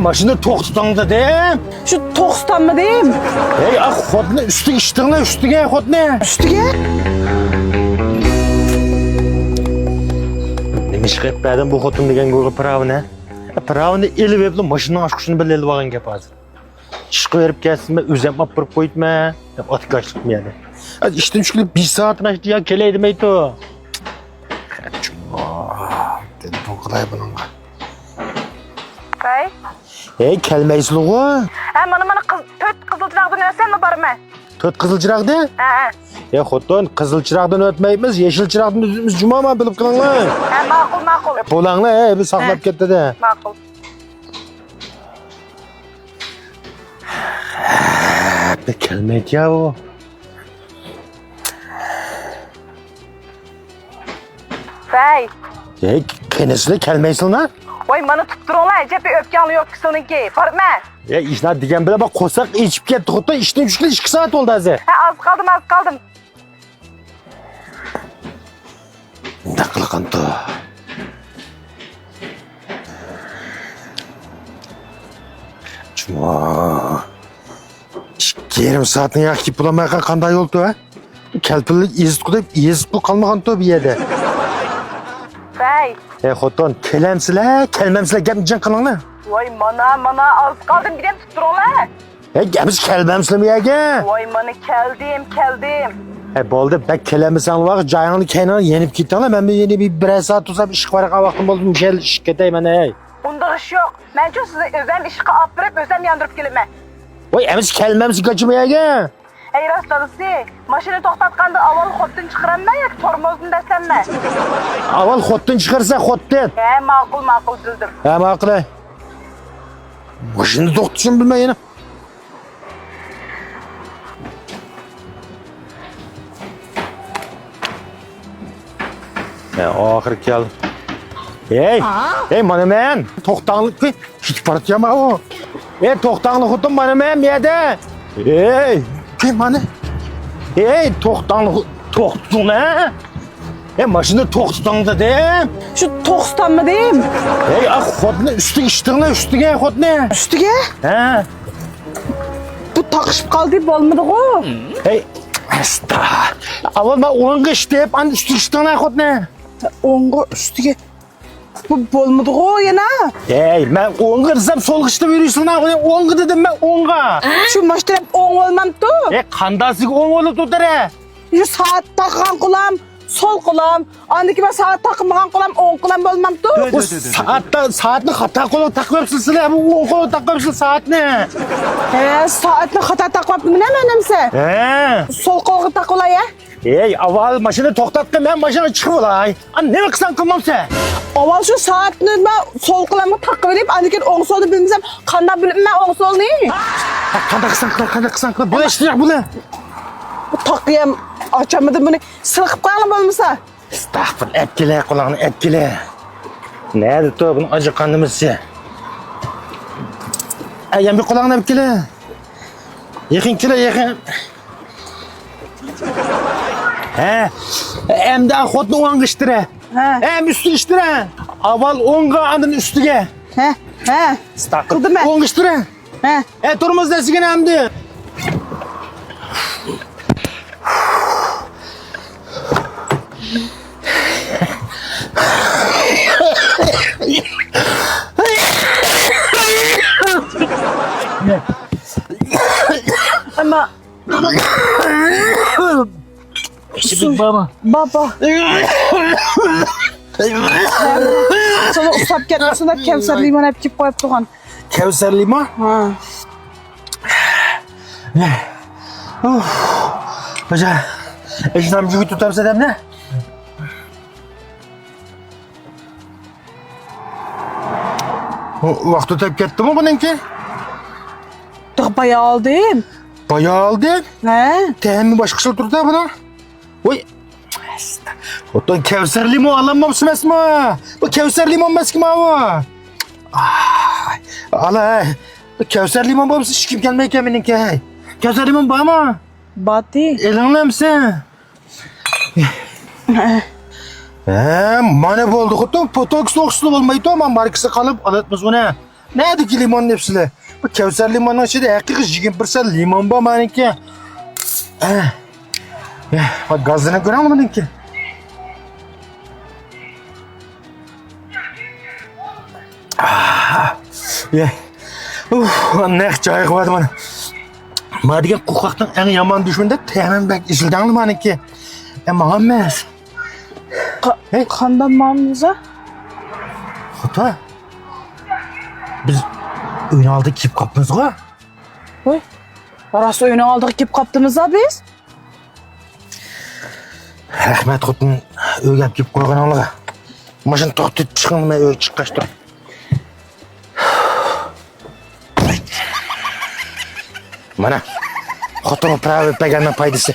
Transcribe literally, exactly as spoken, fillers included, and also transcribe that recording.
ماشىنىنى توختىتىڭ دېدىم. شۇ توختىتاممىدىم؟ ھەي، ئا، خوتۇننى ئۈستىگە ئىشتىڭلار، ئۈستىگە خوتۇننى. ئۈستىگە؟ نېمە ئىش قىلىپ بەردىم بۇ خوتۇن دېگەن گۇرغا پىراۋىنى؟ پىراۋىنى ئېلىۋېپلا ماشىنىنىڭ ئاچقۇچىنى بىللە ئېلىۋالغان گەپ ھازىر. ئىشقا بېرىپ كەلسىمۇ ئۆزۈم ئاپىرىپ قويۇپمەن دەپ ئاتىكاشلىقمۇ يەنە. ئىشتىن چۈشكىلى بىر سائەتتىن ئاشتى يا كېلەي دېمەيتۇ. دېدىم قىلاي بۇنىڭغا. ۋەي. ھەي، كەلمەيسىلىغۇ. ھە، مانا، مانا، قىز-، تۆت قىزىل چىراغدىن ئۆتسەملا بارىمەن. تۆت قىزىل چىراغدىن؟ ھە، ھە. ھە خوتۇن، قىزىل چىراغدىن ئۆتمەيمىز، يېشىل چىراغدىن ئۆتىمىز، جۇما، مانا بىلىپ قېلىڭلار. ھە، ماقۇل، ماقۇل. بولاڭلار، ھەي، بىر ساقلاپ كەتتى-دە. ماقۇل. بەك كەلمەيدۇ يا ئۇ. ۋەي. ھەي، قېنى سىلەر كەلمەيسىلەر؟ ۋاي، مانا تۇتۇپ تۇرۇڭلار، ئەجەب بىر ئۆپكەڭلار يوقكەن سىلىنىڭكى. بارىمەن. ھەي، ئىشلار دېگەن بىلەن بۇ قورساق ئېچىپ كەتتى خوتۇن، ئىشتىن چۈشكىلى ئىككى سائەت بولدى ھازىر. ھە، ئاز قالدىم، ئاز قالدىم. مۇنداق قىلغانتۇ. جۇما. ئىككى يېرىم سائەتنى ياق كېلىپ بولالمايۋاتقان قانداق يولتۇ، ھە؟ كەلپىنلىك ئېزىتقۇ دەپ ئېزىتقۇ قالمىغانتۇ بۇ يەردە. ۋەي. ھەي خوتۇن، كېلەمسىلە، كەلمەمسىلە گەپنى جىڭ قىلىڭلار. ۋاي، مانا، مانا، ئاز قالدىم دېگەن تۇتۇپ تۇرۇڭلار. ھەي، ئەمىسە كەلمەمسىلە بۇ يەرگە؟ ۋاي، مانا كەلدىم، كەلدىم. ھەي، بولدى، بەك كېلەلمىسەڭلار، جايىڭنى كەينىڭ يېنىپ كېتىڭلار، مەن بىر يەنە بىر، بىرەر سائەت تۇرسام ئىشقا بارغان ۋاقتىم بولدى، مۇشۇ يەردە ئىشقا كېتەي مانا، ھەي. ئۇنداق ئىش يوق. مەنچۇ سىزنى ئۆزەم ئىشقا ئاپىرىپ، ئۆزەم ياندۇرۇپ كېلىمەن. ۋاي، ئەمىسە كەلمەمسىز كاچىما يەرگە. ھەي، راست دادىسى، ماشىنا توختاتقاندا ئاۋۋال خوتتىن چىقىراممەن ياكى تورموزنى باساممەن؟ ئاۋۋال خوتتىن چىقىرسا، خوتتىن. ھە، ماقۇل، ماقۇل، بىلدىم. ھە، ماقۇل، ھەي. ماشىنا توختىتىشنى بىلمەي يەنە. ھە، ئاخىرى كەل. ھەي، ھەي، مانا مەن. توختاڭلىق، كېتىپ باراتتى يا ماۋۇ. ھەي، توختاڭلىق خوتۇن، مانا مەن بۇ يەردە. ھەي، كىم مانا؟ ھەي، توختاڭلىق، توختىتىڭ ھە. ھەي، ماشىنا توختىتىڭ دېدىم. شۇ توختىتاممىدىم؟ ھەي، ئا، خوتۇننى ئۈستىگە ئىشتىڭلار، ئۈستىگە خوتۇننى. ئۈستىگە؟ ھە. بۇ تاقىشىپ قالدى، بولمىدىغۇ. ھەي، ئاستا. ئاۋۋال مانا ئوڭغا ئىشتىپ، ئاندىن ئۈستىگە ئىشتىڭلار خوتۇننى. ئوڭغا ئۈستىگە. بۇ بولمىدىغۇ يەنە. ھەي، مەن ئوڭغا دېسەم سولغا ئىشتىپ يۈرۈشسىڭلار، ئوڭغا دېدىم مەن، ئوڭغا. شۇ ماش تەرەپ ئوڭ بولمامتۇ؟ ھەي، قانداق سىزگە ئوڭ بولۇپ تۇرۇپ تۇرە؟ شۇ سائەت تاقىغان قولام سول قولام، ئاندىن كېيىن سائەت تاقىمىغان قولام ئوڭ قولام بولمامتۇ؟ بۇ سائەتتا، سائەتنى خاتا قولغا تاقىۋېپسىلەر، بۇ ئوڭ قولغا تاقىۋېپسىلەر سائەتنى. ھە، سائەتنى خاتا تاقىۋاپتىمەن مەن ئەمىسە. ھە. سول قولغا تاقىۋالاي ھە. ھەي، ئاۋۋال ماشىنا توختاتقىن، مەن ماشىنىدىن چىقىۋالاي. ئا، نېمە قىلساڭ قىلمامسەن؟ ئاۋۋال شۇ سائەتنى مەن سول قولۇمغا تاقىۋېلىپ، ئاندىن كېيىن ئوڭ سولنى بىلمىسەم، قانداق بىلىمەن ئوڭ سولنى؟ ھە، قانداق قىلساڭ قىل، قانداق قىلساڭ قىل. بۇلار ئىشتىياق بۇلار. بۇ تاقىيام ئاچالمىدىم بۇنى. سىلىقىپ قويۇڭلار بولمىسا. ئەستەغپۇرۇللا، ئەپ كېلە، قولۇڭنى ئەپ كېلە. نەدە تۇر بۇنىڭ ئاجىققان نېمىسى؟ ئە، يەنە بىر قولۇڭنى ئەپ كېلە. يېقىن كېلە، يېقىن. ھە، ئەمدى خوتۇننى ئوڭغا ئىشتىرە. ھە. ھە، ئۈستىگە ئىشتىرە. ئاۋۋال ئوڭغا، ئاندىن ئۈستىگە. ھە، ھە. قىلدىم مەن. ئوڭغا ئىشتىرە. ھە. ھە، تورمۇز دەسىگىنە ئەمدى. ئەمما ئىچىدە بارمۇ؟ بار، بار. ساڭا ئۇسساپ كەتمىسۇن دەپ كەۋسەر لىمون ئەپ كېلىپ قويۇپ تۇرغان. كەۋسەر لىمون؟ ھە. خوجا، ئىشلام جۈگۈت تۇتامسەن دەمنى؟ ۋاقتى ئۆتۈپ كەتتىمۇ بۇنىڭكى؟ بايا ئالدىم. بايا ئالدىم؟ ھە. تەمى باشقىچە تۇرىدۇ بۇنىڭ. ۋاي. خوتۇن كەۋسەر لىمون ئالالماپسىمەسمۇ؟ بۇ كەۋسەر لىمون ئەمەسكى ماۋۇ. ئاي، ئالا. بۇ كەۋسەر لىمون بولمىسا ئىچكۈم كەلمەيدىكەن مېنىڭكى. كەۋسەر لىمون بارمۇ؟ باتى. ئېلىڭلامسەن؟ ھە، مانا بولدى خوتۇن، پوتوكس ئوخشىسا بولمايدۇ، مانا ماركىسى قالىپ ئالاتمىز بۇنى. نەدىكى لىموننى ئېلىپسىلەر؟ بۇ كەۋسەر لىموننىڭ ئىچىدە ھەقىقىي يىگىرمە پىرسەنت لىمون بار مانىڭكى. ئە، ئە، بۇ گازىنى كۆرەڭلار بۇنىڭكى. ئە، ئۇف، نەق جايىغا بارىدۇ مانا. ما دېگەن قورقاقنىڭ ئەڭ يامان دۈشمىنى دەپ تەمەن بەك ئېسىلدىڭلار مانىڭكى. ئە، ماڭا ئەمەس. قا-، ھەي. قانداق ماڭىمىز ھە؟ خوتۇن، بىز ئۆينىڭ ئالدىغا كېلىپ قاپمىزغۇ؟ ۋاي، راست ئۆينىڭ ئالدىغا كېلىپ قاپتىمىز ھە بىز. رەھمەت خوتۇن، ئۆيگە ئەپ كېلىپ قويغىنىڭلارغا. ماشىنا توختىتىپ چىقىڭ، مەن ئۆيگە چىققاچ تۇر. مانا، خوتۇنغا پىراۋى بەرگەننىڭ پايدىسى.